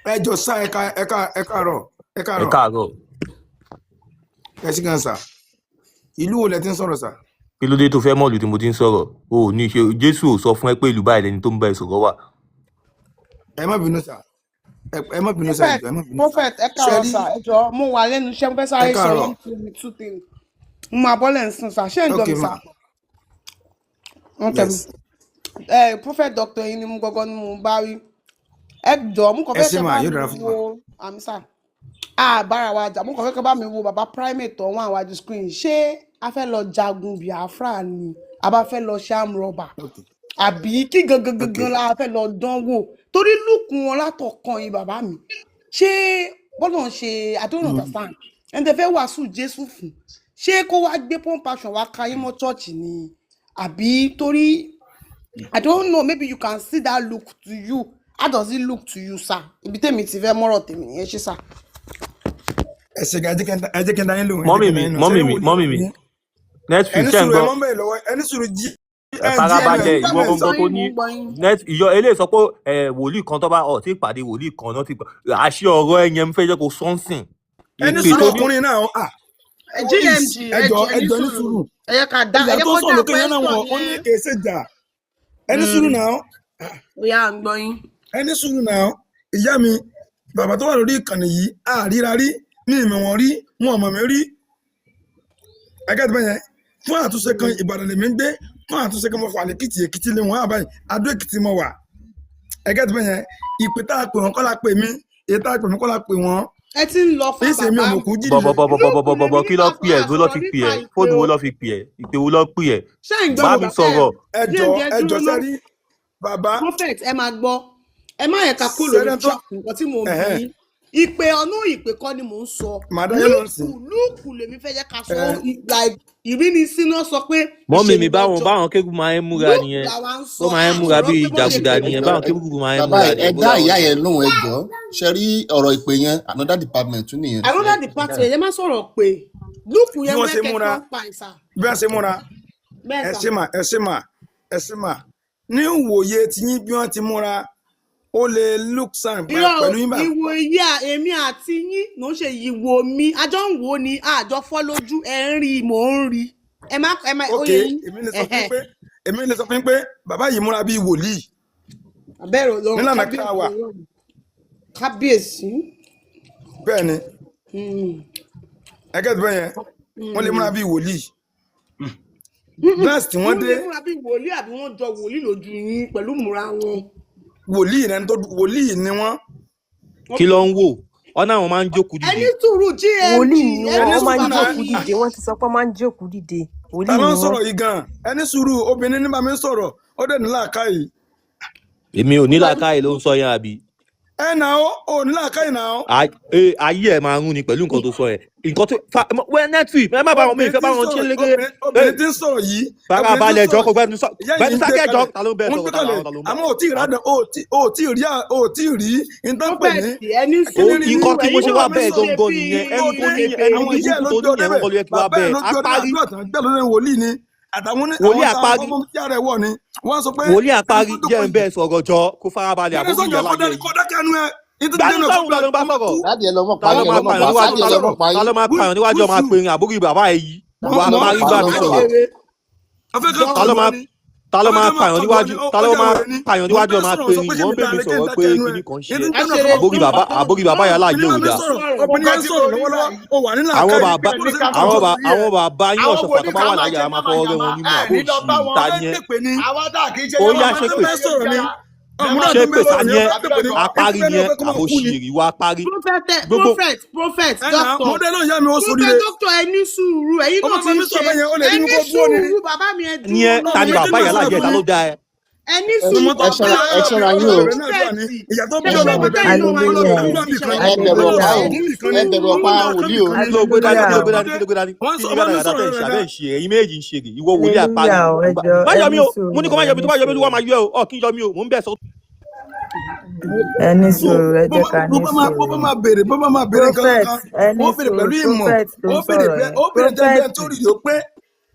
Ẹ jọ sá, ẹ ká ẹ káàárọ̀, ẹ Ẹ káàárọ̀. káàárọ̀. Ẹ ṣí gan sà. Ìlú wo lẹ ti ń sọ̀rọ̀ sà? Kí ló dé tó fẹ́ mọ̀lú tí mo ti ń sọ̀rọ̀? O ò ní ṣe Jésù ò sọ fún ẹ pé ìlú báyìí lẹni tó ń bá ẹ sọ̀rọ̀ wà. Ẹ má bínú sà, ẹ má bínú sà, ẹ Prophet, jọ, ẹ má bínú. Prophet, ẹ Ṣe káàárọ̀ rí sà. Ẹ jọ̀ọ́, mo wà lẹ́nu iṣẹ́, mo fẹ́ Ẹ sáré sọ káàárọ̀. one two two thing. Mo máa bọ́lẹ̀ ń sìn sà. Ṣé ń gbọ́ Ok mi ma. sà? Wọ́n tẹ̀ mí. Yes. Ẹ Prophet Doctor yín ni mo gọ́gọ́ ni mo bá rí. Ẹ jọ̀ọ́, mo kàn Ẹ fẹ́ ṣe kẹ́ mà, bá yóò mi dára fún wa. wo àmì sà. A bára wa jà, mo kàn fẹ́ kẹ́ bá mi wo bàbá Primate tó wà wájú screen. Ṣé a fẹ́ lọ jagun Biafra ni? A bá fẹ́ lọ ṣe arm robber? Ok. Àbí kí gangan Ok. gangan la fẹ́ lọ dán wò? Torí lùkùn wọn látọkàn yín, bàbá mi, ṣé bọ́lá ń ṣe? I don't understand. Ẹni tẹ́ fẹ́ wàásù Jésù fún, ṣé kó wá gbé pump action wá ka yín mọ́ church ni? Àbí torí I don't know, maybe you can see that look to you. How does it look to you, sir? Ibi tèmi ti fẹ́ mọ́rọ̀ tèmi nìyẹn ṣé sir. Ẹ ṣe gan, ẹ jẹ́ kí n dá yín lóhùn, ẹ jẹ́ Mọ́mì kí n dá mi, yín lóhùn. Ṣe mọ́mì rí mi, wòlíì mọ́mì mi. yín? Netflix, Ẹni ṣé ń sùúrù, ẹ gbọ́? mọ́ bẹ́ẹ̀ lọ́wọ́, ẹni sùúrù jí Ẹ ẹ farabalẹ̀. gms Ìwọ Mo ń gangan gbọ́ tó yín, mo ní ń gbọ́ yín. Net ìyọ eléyìí sọ pé ẹ wòlíì kan tó bá ọ tí pàdé wòlíì kan náà ti gbọ́ àṣẹ ọ̀rọ̀ ẹ yẹn ń fẹ́ jẹ́ kó sọ́nsìn Ẹni ìpè sùúrù, tó ní. ọkùnrin náà, ah. Ẹ GMG, Ẹ ẹ jọ, jọ, ẹ ẹ ní jọ, ní sùúrù. sùúrù. Ẹ yẹ ká dá, ẹ Ìyá yẹ tó kó sọ̀rọ̀ dá lókè yẹn náà, question wọn ó ní yẹn. kèé ṣe jà. Ẹni sùúrù náà. Bóyá à ń gbọ́ yín. Ẹni sùúrù náà, ìyá mi. Bàbá tó wà lórí ìkànnì yìí, àríra rí mi, ìmọ̀ wọn rí, wọn ò mọ̀ mí rí. Ẹgẹ́ tó bá yẹn fún àtúnṣe kan, Ìbàdàn lèmi ń gbé. Fún àtúnṣe kan, mo fà lẹ́kìtì, Èkìtì lé wọn àbáyé, Adó Èkìtì mo wà. Ẹgẹ́ tó bá yẹn, ìpè tá a pè wọ́n kọ́ la pè mí, èyí tá a pè mí kọ́ la pè wọ́n. Ẹ ti ń lọ fún Ìṣe mi ò bàbá mọ̀ kú jíde. Bọ̀bọ̀bọ̀bọ̀bọ̀bọ̀, Lúùkù kí lèmi ló nípa pè ẹ́? Wo ló sọ̀rọ̀ fi pè nípa ẹ́? ìpè Fóònù o. wo ló fi pè ẹ́? Ìpè wo ló pè ẹ́? Ṣé ń gbọ́ Bá mi mi bàbá? sọ̀rọ̀. Ẹ jọ, GMG, ẹ ẹ jọ. dúró ná. Sẹ́rí bàbá Prophet, ẹ máa gbọ́. Ẹ má yẹ ká kó lórí sẹ́rẹ́ tó track nǹkan tí mò ń bí ẹ̀hẹ́n yín. Ìpè ọ̀nà ìpè kọ́ ni mò ń sọ. Màá dá yín lóhùn sí. Lúùkù, lúùkù lèmi fẹ́ jẹ́ ká sọ. Ẹ Like ìrínisí náà sọ pé Mọ́mì mi, báwọn ìṣèlú báwọn kébù máa ń múra lúùkù nìyẹn. làwa ń sọ. Wọ́n máa ń À múra sọ̀rọ̀ bíi pé bó ṣe jàgùdà pè mí. nìyẹn, báwọn kébù máa ń Bàbá múra ẹ nìyẹn dá bóyá ìyá wọn. yẹn lóhùn, ẹ jọ̀ọ́. Ṣe rí ọ̀rọ̀ ìpè yẹn, another department tún nìyẹn. Another department, ẹ má sọ̀rọ̀ pé lúùkù Bí yẹn wọ́n mo ṣe fẹ́ kẹ́ múra sọ pa ẹ̀ sà. Bí wọ́n ṣe múra. Bẹ́ẹ̀ Ẹ sà. ṣe mà, ẹ ṣe mà, ẹ ṣe mà. Ní ìwòye tiyín, bí wọ́n ti múra, ó lè look sound Irọ́ o, pẹ̀lú yín bá. Ìwò ìyá èmi àti yín ló ń ṣe ìwò mi. Àjọ ń wò ó ni, àjọ fọ́ lójú. Ẹ ń rí, mò ń rí. Ẹ má ó Ok. yẹ yín. Èmi lè sọ fún yín pé, èmi lè sọ fún yín pé bàbá yìí múra bíi wòlíì Abẹ́rẹ́ Ọlọ́run. nílànà tá Kábíyèsí a wà. Ọlọ́run, kábíyèsí. Bẹ́ẹ̀ ni. Ẹgẹ́ tó bẹ́ẹ̀ yẹn, wọ́n lè múra bíi wòlíì nurse tí wọ́n Wọ́n dé. lè múra bíi wòlíì, àbí wọ́n jọ wòlíì lójú yín pẹ̀lú múra wọn? Wòlíì ní ẹni tó wòlíì ni wọ́n. Kí ló ń wò ọ̀nà àwọn máa ń jókòó Ẹni dìde. sùúrù, GMG. Wòlíì ni Ẹni wọ́n, Ẹni wọ́n máa sùúrù ń náà. jókòó dìde. Wọ́n ti sọ pé wọ́n máa ń jókòó dìde. Ta Wòlíì ló ni ń wọ́n. sọ̀rọ̀ yìí gan? Ẹni sùúrù, obìnrin ní bá mi sọ̀rọ̀, ó dẹ̀ ní làákàyè. Èmi ò ní làákàyè ló ń sọ yẹn, àbí? Ẹ nà ó, ò ní làákàyè nà ó. Ayé ẹ máa ń rún ni pẹ̀lú nǹkan tó sọ yẹn, nǹkan tó fa wẹ́ Netflix, ẹ má bá wọn, mi ì Obìnrin fẹ́ tí bá ń wọn ṣe sọ̀rọ̀ légé. Obìnrin tí ń sọ̀rọ̀ yìí, obìnrin tí ń Farabalẹ̀ jọ sọ̀rọ̀ kó gbẹnu sọ ìyá yìí gbẹnu ń gbé sákẹ́ jọ. kalẹ̀ Ta ló ń bẹ wọ́n sọ̀rọ̀? gbé Ta kalẹ̀ làwọn, ta ló ń bá àmọ́ ò tí ì rádàn, ò tí ì rí, ò tí ì rí nǹkan pè ní Prophet, ẹni o kíní rí. Nǹkan sùúrù. tí mo Ẹ̀yin ṣe náà wá ti bẹ́ẹ̀ ń ṣe gangan bíi nìyẹn, ẹnu tó ní kèfèrí. ẹnu Àwọn ìyá ẹ̀ ló burúkú gbé tó ọ ní yẹn débẹ̀ kọ́ ló yẹ kí wá bàbá ẹ̀ bẹ́ẹ̀ ló gbé ọ débẹ̀ apárí. Àdúrà tán gbẹ́ lórí wòlíì ni àtàwọn ní Wòlíì àwọn táwọn apárí. ọmọ tí ara ẹ̀ wọ̀ ni wọ́n sọ pé Wòlíì ẹni apárí tó jókòó jẹ́ ń yìí bẹ́ẹ̀ sọ̀rọ̀ jọ, kó farabalẹ̀. gbẹ́ni Àbórí sọ̀jọ̀ ìyá kó láyé dárí yìí kó dákẹ́ ẹnu ẹ̀ nítorí gbanu dẹ́nu ẹ̀ kó sọ̀hún. Ta ló ń bá ọmọ sọ̀rọ̀? kú. Daddy, ẹ lọ mọ̀ Ta pa ló yín, ẹ máa lọ mọ̀ pààyàn pa níwájú daddy, ta ẹ ló lọ mọ̀ pa ta yín. ló máa pààyàn níwájú ọmọ Wíṣù apẹ̀rìn? Àbórí bàbá ẹ̀ yìí mọ̀ wà mọ̀ parí bá mi Pa sọ̀rọ̀. Aṣèré. Afẹ́ ká Ta ló kọlu ọ máa ni ta ló afẹ́ máa ká máa pààyàn kọlu ọ níwájú ni ó ta ló ó yà máa wèrè ni pààyàn mo níwájú bẹ́ẹ̀ ọmọ sọ̀rọ̀ sọ apẹ̀rìn pé ṣé wọ́n mi bẹ̀ ta mí lè kẹ́ ń sọ̀rọ̀ pé dákẹ́ ẹnu ẹ̀ kinní kan ṣe nítorí ẹ́. dẹ́nu ẹ̀ Aṣèré. kó Àbórí bàbá, àbórí bàbá yà láàyè obìnrin ò máa mi dáa. sọ̀rọ̀, obìnrin Nǹkan yẹn ń tí mo sọ̀rọ̀ rí lọ́wọ́lọ́wọ́, báyìí ó wà ní Àwọn làákàyè bàbá bó ló ṣe ń àwọn kọjú bà sí ẹ. àwọn bàbá yín Àwọn ọ̀ṣọ́fà wòlíì tó bá ká wà máa láyé ṣe a máa fọwọ́ rẹ́ yánmayànmá wọn nímú. ẹ Àbó ní lọ bá òṣì wọn. ta Ọ̀rẹ́ ni ẹ́? pèpè ni. Àwọn tá kì í ṣe Ó yá, yánmayànmá Ọmọ tó ṣépè bẹ́ sọ̀rọ̀ ni ọmọ náà tó ṣépè bẹ́ ta sọ̀rọ̀ ni ni ẹ́? ó fẹ́ pèpè ni Apárí etí ni bẹ́ẹ̀ ẹ́? náà fẹ́ kó máa Àbó kú ni. ṣìrì wá parí Prophet, gbogbo. Prophet, Prophet Ẹ nà Doctor. mo dé lóun yá mi, ó Prophet soríire. Doctor, ẹ ní sùúrù. Ẹ̀yin Ó náà máa ti bá ń mi ṣe sọ̀rọ̀ bẹ́yẹn, ó lè ẹ rí mi ní kó dúró ni. sùúrù, bàbá mi, ẹ Ni dúró ẹ́ náà. ta ni Ọmọ tí bàbá ń ìyá sọ̀rọ̀ láyé ẹ̀ fún ta mi ló dá ẹ? Ẹ ní Ẹ sùúrù ọmọ tó ẹ bí ṣọ́ra, ẹ ṣọ́ra ọlọ́bẹ̀rẹ̀ yín o. ọlọ́bẹ̀rẹ̀ náà dùn ní ìyá tó bí Ṣé ṣé ọlọ́bẹ̀rẹ̀ tẹ́yìn náà máa ń ọlọ́bẹ̀rẹ̀ ṣe àdúrà ṣe nìkan Ẹ ni bẹ̀rù ọ̀pá ọlọ́bẹ̀rẹ̀ o, ògún nìkan ẹ ni bẹ̀rù ọ̀pá ọlọ́bẹ̀rẹ̀ kan wòlíì o. nìkan ni Kí ló gbé dání? Kí ló gbé ọlọ́bẹ̀rẹ̀ dání? Kí ló gbé dání? wọ́n Kí sọ ni ọmọ mi gàdàgàdà sọ̀rọ̀ tẹ̀ ń ṣe rẹ̀ abẹ́ dá ń ṣe ẹ̀yin méjì ń ṣe rè ìwọ wòlíì apárí. Hallelujah o, ẹ jọ, Má ẹ yọ ní mí o, mo ní sùúrù, kó má ẹ yọ mí, ní tó bá yọ mí sùúrù, olúwa máa yọ ẹ o, ọ kí n yọ mí o, mò ń bẹ̀ sọ. Ẹ ní So sùúrù, ẹ bó jẹ́ bá ká bó ní bá máa bó sùúrù. bá máa béèrè, bó bá máa béèrè nǹkan Prophet, kan, ẹ ní ó béèrè sùúrù. pẹ̀lú ìmọ̀, Prophet ló ó ń béèrè sọ̀rọ̀ pé yẹn. ó béèrè jẹ́ bí Prophet. ẹni tó rí yóò pé.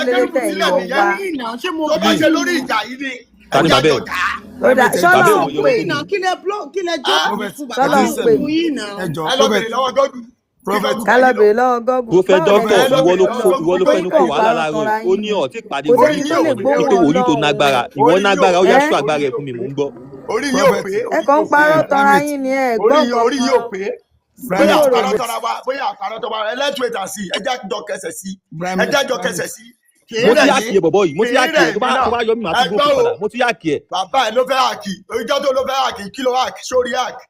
abẹ́ Kí ló dé kérúbù tẹ̀ ń sílẹ̀ yọ nìyẹn wá? Yín náà, ṣé mo tó bá bú ṣe yín lórí ni? ìjà yìí ni Ta ni ẹjẹ́ bàbá jọ ẹ̀? jà á. Ó dà, Primate, ẹ Bàbá jọ̀ọ́. ẹ̀ ò ṣọ́lọ́run yọ pè ọmọ Yín náà, kí lẹ block, kí lẹ Ah, jókòó Prophet, fún ẹ bàbá ti ṣọ́lọ́run ń mi? sẹ̀ pè mí. Bú yín náà. Ẹ jọ̀ọ́, Ẹ lọ Prophet, bèrè lọ́wọ́ gọ́gù kí Prophet, gọ́gù Ká bá lọ yín lọ. bèrè lọ́wọ́ Gọ́gù. Prophet Báwo lẹ Doctor, ṣe Ẹ lọ ìwọ bèrè ló lọ́wọ́ kó gọ́gù ìwọ ló pé torí fẹnu kò kó ń wàhálà parọ́ láàárọ̀ tanra yìí. Ó yín ní ni. ọ̀tí pàdé Kò orí wòlíì sẹ́ni yín tó ò lè pé wòlíì gbóhùn pé wòlíì tó Ọlọ́run. nágbára. Ìwọ orí yín ò nágbára, ó pé yá Ẹ́ ṣọ́ orí agbára yín ẹ̀ ò fún mi, pé mò ń gbọ́. orí yín ò Prophet, pé ẹ orí kàn yín ń ò pé parọ́ tanra Primate, yín ni, ẹ orí gbọ́ yín nǹkan orí yín ò kan. pé bóyá Primate, àparọ́ Prophet, tọ́ra wa, bóyá àparọ́ tọ́ra wa, ẹ let's wait and see. Ẹ jẹ́ jọ kẹsẹ̀ sí, ẹ Primate, jẹ́ jọ kẹsẹ̀ Primate. sí. Kì í Mo ti rẹ̀ yá kí yín, ẹ bọ̀bọ̀ yìí, mo kì ti yá í kí ẹ rẹ̀ tó mí bá náà. tó bá yọ mí màá Ẹ tún gbọ́ gòkè o, padà. Mo ti yá kí ẹ. bàbá ẹ ló fẹ́ àkì, ìjọ tó ló fẹ́ àkì, kí ló àkì sórí àkì,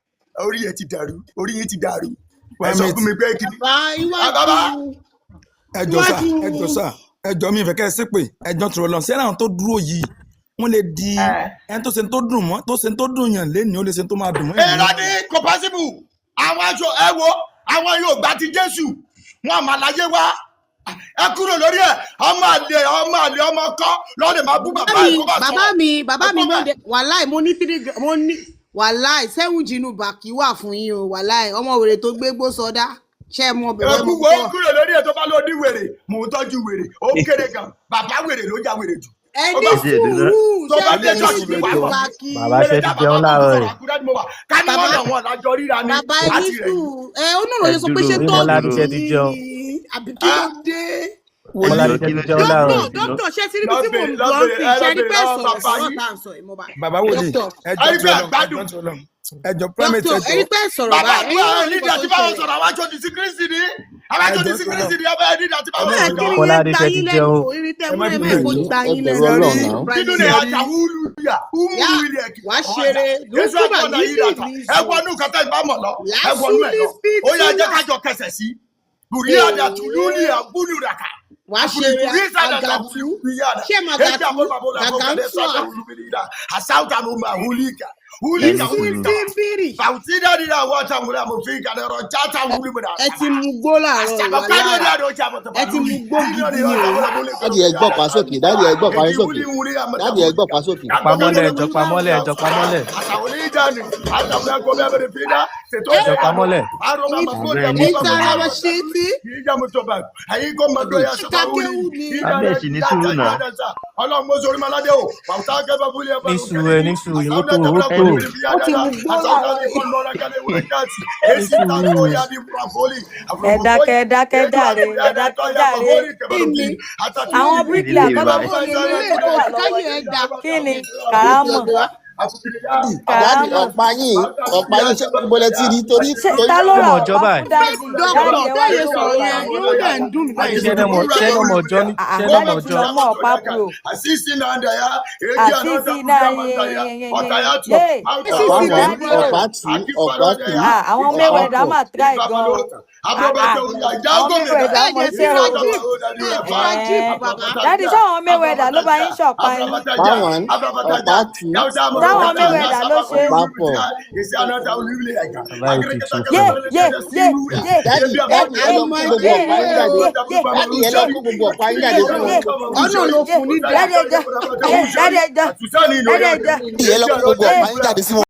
orí ẹ ti dàrú, orí yín ti dàrú. Ẹ sọ Primate, fún mi pé kí ni Bàbá Ah, bàbá iwájú ẹ jọ̀ọ́ sà, iwájú ẹ jọ̀ọ́ sà. Ẹjọ́ mi ìfẹ́ kẹ́ ẹ ṣépè, ẹjọ́ tó lọ sí ẹ̀rọ tó dúró yìí, wọ́n lè di ẹni tó ṣe tó dùn mọ́, tó ṣe tó dùn yàn lénìí, ó lè ṣe tó máa dùn mọ́ yàn Èrò ní kò pọ́sibù. Àwọn aṣọ ẹ wo àwọn yóò gba ti Jésù wọn àmà láyé wá, ẹ kúrò lórí ẹ. Ọmọ àlè, ọmọ àlè, ọmọ kọ lọ́dẹ̀ máa bú bàbá ẹ kó bá Bàbá sọ̀rọ̀. mi, bàbá Ẹ mi, kó mo bẹ́ẹ̀. dé wàláì, mo ní three mo ní wàláì seven jinu bàkí wà fún yín o. Wàláì ọmọ wèrè tó gbé gbó sọdá, ṣé ẹ mọ bẹ̀rẹ̀ Ẹkú mọ wo bọ̀. kúrò lórí ẹ tó bá lọ ní wèrè, mò ń tọ́jú wèrè ó kéré gan. Bàbá wèrè ló já wèrè jù. Ẹ Ó ní bá Ẹ tiẹ̀ dúró. sùúrù, tó ṣé bá ẹ dé ní ṣọ́ọ̀ṣì mi three wà jinu mọ̀ bàkí. Bàbá wèrè ṣe ti dá jẹun bàbá bójú láàárọ̀ sọ̀rọ̀ yìí. Àkúrẹ́ ni mo wà ká ní Bàbá wọ́n nà wọ́n lájọ ríra ni bàbá, ẹ ní àti rẹ̀ yìí. sùúrù. Ẹ ó náà Ẹ ló sọ pé dúró ṣé ẹ tọ́ọ̀gì tọ́ọ̀gì Ṣé ti yín jẹun? ni àbí kí ló Ah, dé? Wòlíì Mọ́ládé Ẹjọ́ ṣe kí ti ló jẹun ṣẹlẹ̀ láàárọ̀ Dókítà yìí? iná? Dókítà, ṣé ti ríbi tí mò lọ́bẹ̀rẹ̀ ń lọ lọ́bẹ̀rẹ̀ sí? ẹ Ṣe rí lọ́bẹ̀rẹ̀ pé lọ́wọ́ sọ̀rọ̀ bàbá sọ̀rọ̀ yín. tá à ń sọ yìí mo bá Bàbá wòlíì, dókítà ẹjọ́ Ẹni tó pé lọ, ẹjọ́ àgbádùn. tó lọ, ẹjọ́ primate, Dókítà, ẹjọ́ ẹ rí pé sọ̀rọ̀ Bàbá báyìí, àdúrà ẹ̀yin náà ẹ rí nídìí nǹkan àti tó báwọn ṣẹlẹ̀. sọ̀rọ̀ àwọn aṣojú sí Kristi ni, àwọn ẹjọ́ aṣojú sí tó lọ, Kristi ni ẹ bá nídìí àti ẹ báwọn má Bẹ́ẹ̀ bínú. kí sọ̀rọ̀. ni yẹn Mọ́ládé gba ṣe ti yín lẹ́nu jẹun. o, irin tẹ́ Ẹ mú má ẹ bínú má ẹjọ́. kó Ẹ gba yín bẹ̀rù lẹ́nu Ọlọ́run Ṣe rí náà. Nínú ni ṣe rí àtàwùlùyà yá umuwilẹ̀kì wàá ọ̀hánà ṣeré Jésù lùkúbà àgbọ̀nà yìí yìí ràtà ní ẹ sùn wọnú kẹtẹ ìbámọ̀ lọ, ẹ wọnú ẹ lásùlí lọ. Ó yá jẹ́ fìtínà kájọ kẹsẹ̀ sí bùríàdà tùlúlì àbúlùràkà wàá ṣeré àbùrìbùrísàdà àgàtú tàwùlùyàdà ṣé èjì màgàtú àbọ̀bàbọ̀là àbọ̀kàdé gàgàntúà sàdàwùlùmílìdà àsáwùtàmùmàhùlìkà Ẹ hùlìkà ní hùlìkà sùúrù. síbírì fàwùtìdàdìdà wọ́tàmùlàmùfíkàdẹ̀rọ̀ játàwùlùmùdà ẹ ti mú gbó láàárọ̀ yìí wàláì, ẹ ti mú gbó gidi ni o. Dádì, ẹ gbọ́ pa sókè. Dádì, ẹ gbọ́ pa yín sókè. Dádì, ẹ gbọ́ pa sókè. Pamọ́lẹ̀, ẹjọ́ pamọ́lẹ̀, ẹjọ́ pamọ́lẹ̀, ẹjọ́ pamọ́lẹ̀. Bàbá ẹ ní Ìtara sùúrù. wa ṣe tí kakéwù ni. Kábíyèsí ní sùúrù náà. Ní sùúrù, ẹ ní sùúrù, ìwó tó owó Ẹ tó. ní Ó ti mú gbó láàárọ̀ yìí. Ní sùúrù. Ẹ dákẹ́, ẹ dákẹ́ jàre, ẹ dákẹ́ jàre. Kí ni Àwọn bíríkìlà ìdílé kọ́ ló báyìí. fún olè yín ní lélẹ̀ tó tó wà ti lọ́wọ́ káyé ẹ yín. da Kí ni kàrámọ̀? Dádì, dádì, Kàrámọ̀. ọ̀pá yín ṣé ibo lẹ ti rí torí Ṣé torí ta ló Ṣé ra mọ̀ ọ̀pá ọjọ́ fún báyìí? dáàdì? Dókítà Dáàdì ẹ wá tẹ́yẹ gbé sọ̀rọ̀ ọ̀pá yẹn yín. yóò dẹ̀ ń dùn mí báyìí Ṣé ṣe náà mọ̀ ṣé náà mọ̀ ọjọ́ ní Àà ṣé náà dáàdì mọ̀ ti ọjọ́? lọ mọ́ ọ̀pá pro. Àṣìṣì náà yé. Ọ̀pá one, Dáàdì o. ọ̀pá two, ọ̀pá three, Ah, àwọn ọ̀pá Mayweather four. mà try gan o. Ah, ah, àwọn Mayweather ẹ mọ dẹ̀ ti iṣẹ́ ra o. jeep, ẹ ti ra jeep Ẹ̀ẹ́. bàbá. Dáàdì, sáwọn Mayweather ló bá yín ṣọ̀pá yín? Ọ̀pá one, ọ̀pá two, Sáwọn Mayweather ló ṣe é? ọ̀pá four. Bàbá yìí ti tún Yé fún. yé yé yé Dádì, yé dádì, ẹ yé lọ kó gbogbo yé ọ̀pá yín jáde. yé yé Dádì, ẹ lọ kó gbogbo ọ̀pá yín yé jáde fún yé wọn. Ọ̀nà ló yé fún ní dà. Dáàdì ẹjọ́, yé dáàdì ẹjọ́, dáàdì ẹjọ́. Dádì, ẹ lọ kó gbogbo Yé. ọ̀pá yín jáde sí wọn.